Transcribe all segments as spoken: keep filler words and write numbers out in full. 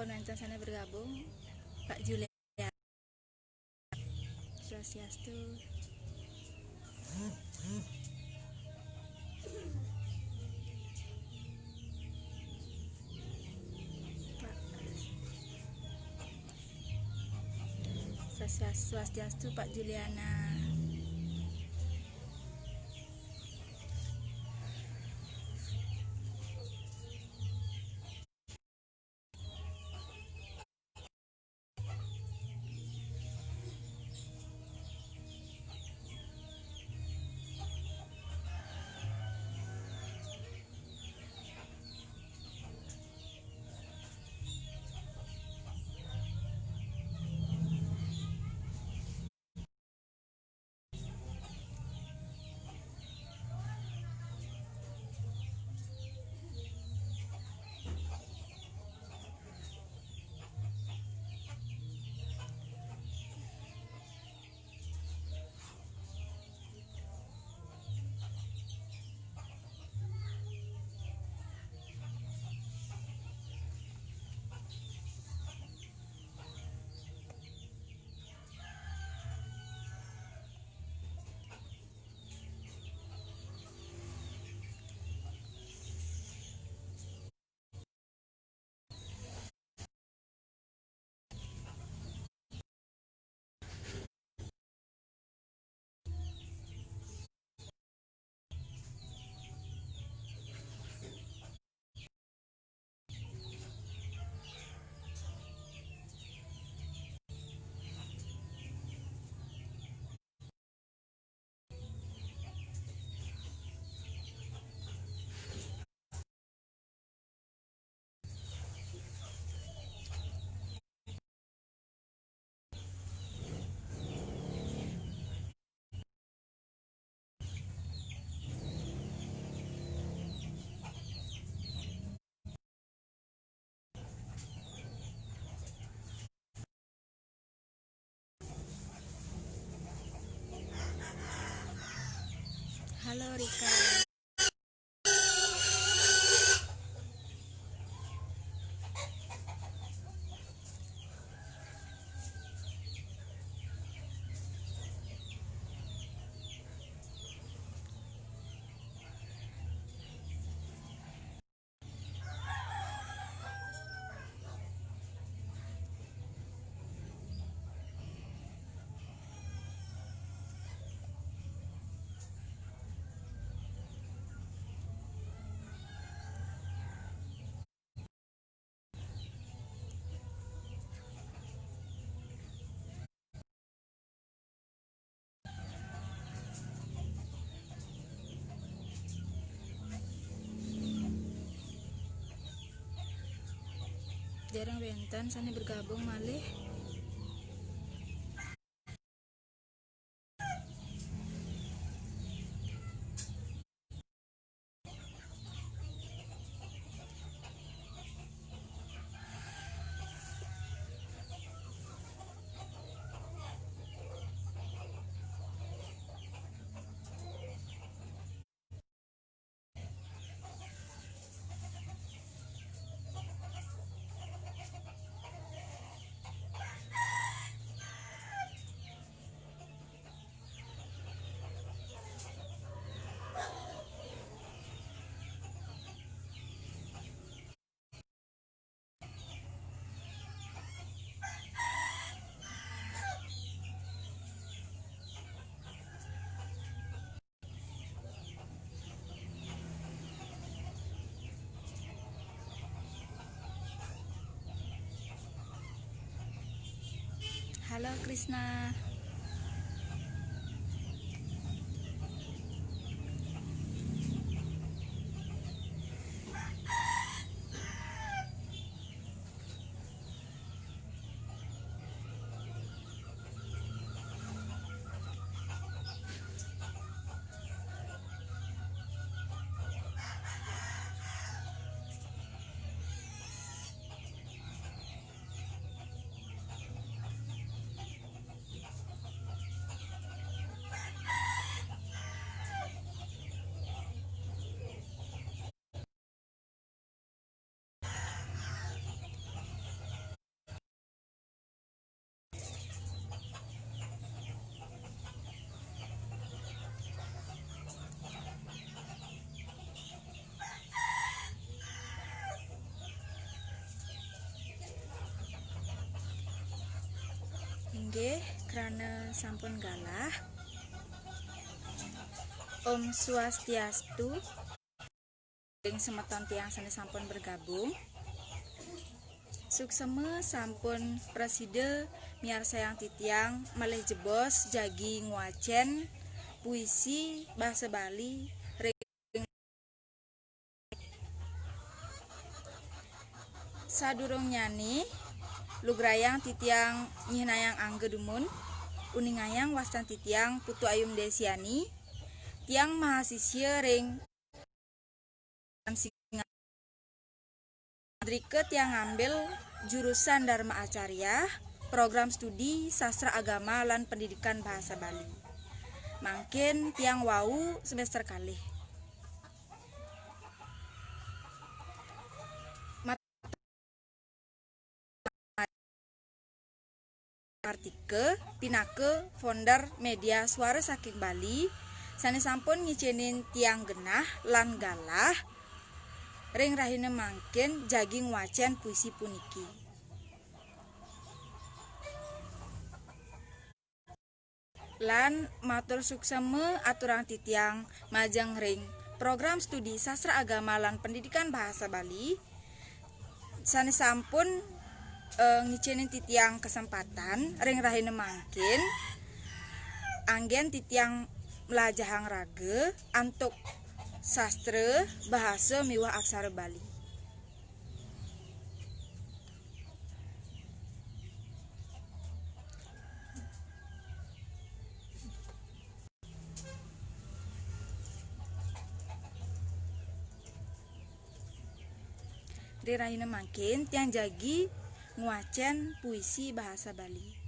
Penonton sana bergabung, Pak Julian. Swastiastu. Pak. Swastiastu, swastiastu, Pak Juliana. Halo, Rika. Jarang wénten sané bergabung malih. Halo, Krisna. Nggih, krana sampun galah. Om Swastiastu. Ring semeton tiang sane sampun bergabung. Suksema sampun prasida miarsayang titiang malih jebos jagi ngwacen puisi basa Bali ring sadurungnyane lugrayang titiang nyihnayang angga dumun, uningayang wastan titiang Putu Ayum Desiani, tiang mahasisya ring Andrika tiang ngambil jurusan Dharma Acarya, program studi Sastra Agama lan Pendidikan Bahasa Bali. Mangkin tiang wau semester kalih. Kartika pinaka founder media Suara Saking Bali sane sampun ngicenin tiang genah lan galah ring rahina mangkin jagi ngwacen puisi puniki. Lan matur suksema aturang titiang majeng ring program studi Sastra Agama lan Pendidikan Bahasa Bali sane sampun, eh, ngicenin titiang kesempatan ring rahina mangkin anggen titiang mlajahang raga antuk sastra, bahasa miwah aksara Bali. Ri rahina mangkin tiang jagi ngwacen puisi bahasa Bali.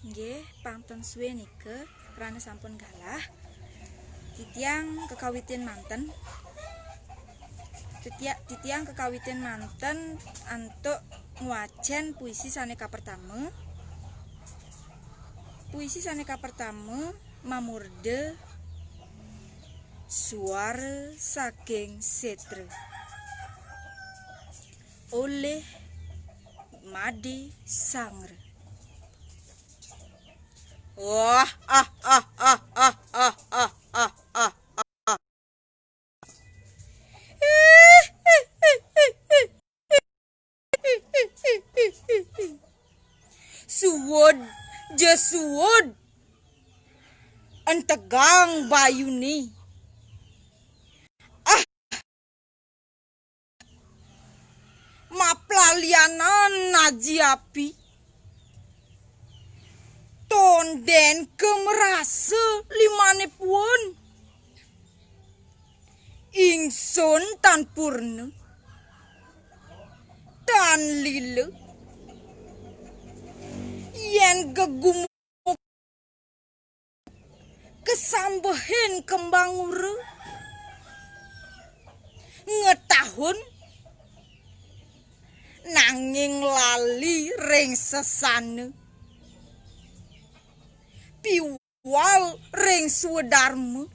Nggih, pang ten suwe nika, krana sampun galah. Titiang kekawitin manten. Titia-, titiang kekawitin manten antuk ngwacen puisi sane kapertama. Puisi sane kapertama mamurda Suara Saking Setra, olih Made Sangra. Wah, ah, ah, ah, ah, ah, ah, ah, ah, ah. Suud, ja suud. Entegang bayune. Ah. Maplalianan aji api. Tonden ke merasa limane puun. Ingsun tan purna, tan lila, yen gegumuk kesambehin kembang ura, ngetahun nanging lali ring sesana. Piu wal ring swadarma.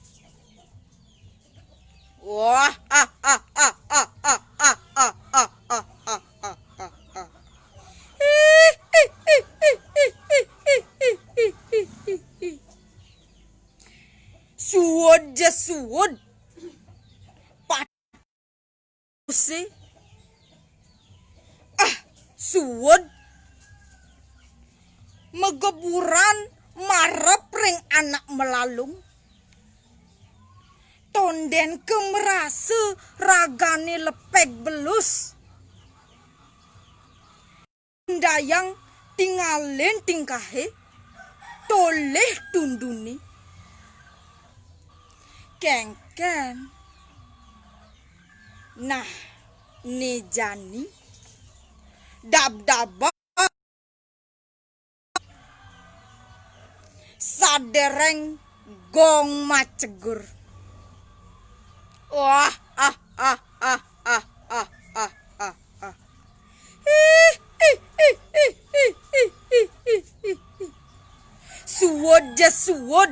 Wah, ah, ah, ah, ah, ah, ah, ah, ah, ah, ah, ah, ah, ah. Suud ja suud. Wud megeburan marep ring anak malalung. Tondén ké merasa ragané lepeg belus. Ndayang tingalin tingkahé, tolih tunduné. Kéngkén. Nah, né jani dabdaba sadéréng gong macegur. Wah, ah, ah, ah, ah, ah, ah, ah, ah. Ih, ih, ih, ih, ih, ih, ih, ih, ih, ih. Suud ja suud.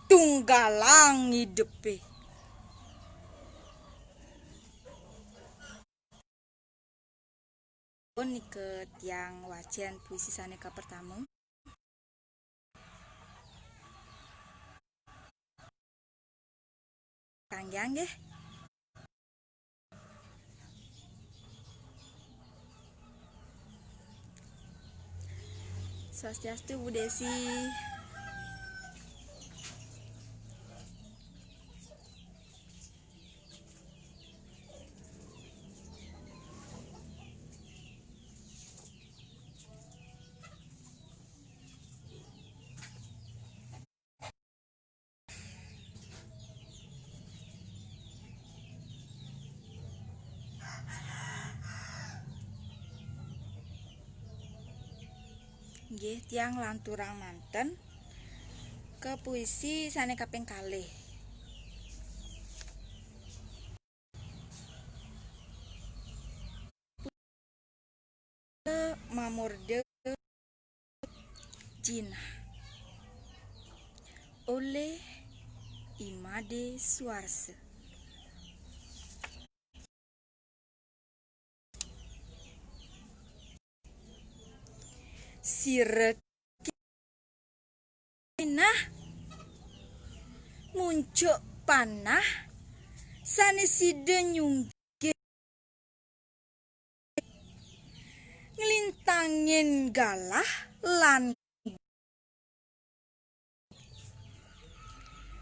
Tunggalang idepé. Pun nika tiang wacén puisi sané kapertama. Kanggéang nggih. Swastiastu, Bu Desi. Nggih, tiang lanturang manten ke puisi sané kaping kalih. Mamurda Jinah olih I Madé Suarsa. Sira Nah, muncuk panah sané sida nyunggih nglintangin galah lan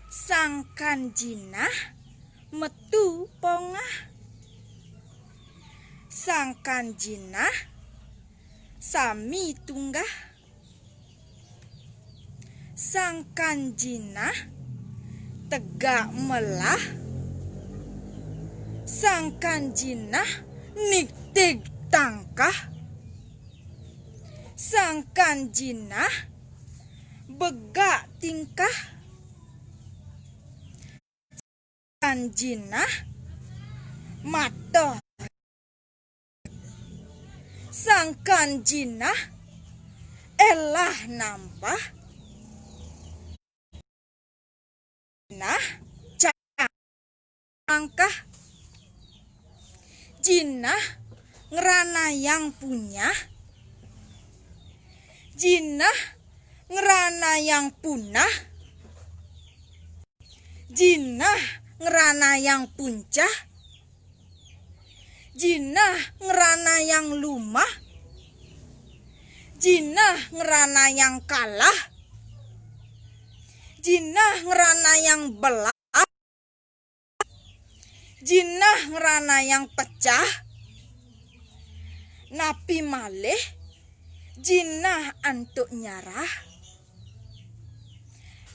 sangkan jinah metu pongah. Sangkan jinah sami tunggah. Sangkan jinah tegak melah. Sangkan jinah nigtig tangkah. Sangkan jinah begak tingkah. Sangkan jinah matoh. Sangkan jinah elah nampah. Jinah cangkah. Jinah ngranayang punyah. Jinah ngranayang punah. Jinah ngranayang puncah. Jinah ngranayang lumah. Jinah ngranayang kalah. Jinah ngranayang belah. Jinah ngranayang pecah. Napi malih jinah antuk nyarah.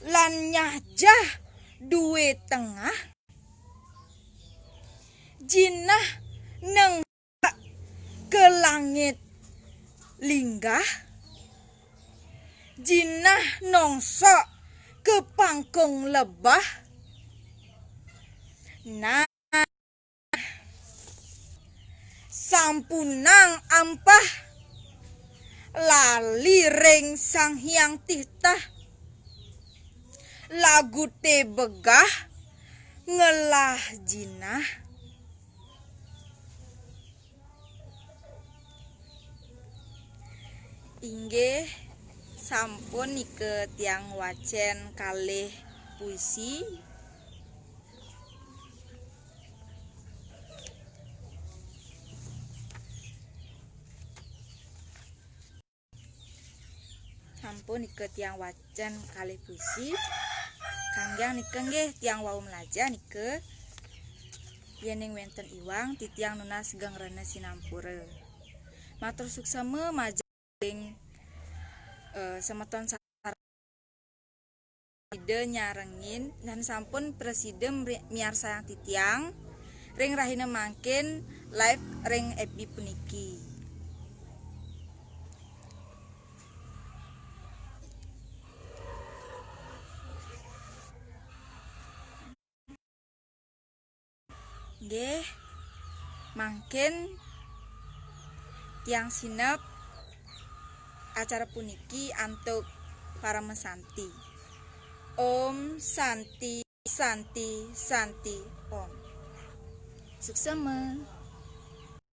Lan nyajah duwé tengah. Jinah neng ke langit linggah. Jinah nongsok ke pangkung lebah. Nah, sampunang ampah lali ring Sang Hyang Titah. Laguté begah ngelah jinah. Inggih, sampun nika tiang wacén kalih puisi. Sampun nika tiang wacen kalih puisi. Kanggiang nika nggih tiang wau mlajah nika. Yening wenten iwang titiang nunas geng rena sinampura. Matur suksema majeng, eh, semeton sa-, Ida nyarengin dan sampun prasida mri-, miarsayang titiang ring rahina mangkin live ring F B puniki. Nggih, mangkin tiang sinep acara puniki antuk paramasanti. Om Santi, Santi, Santi, Om. Suksema.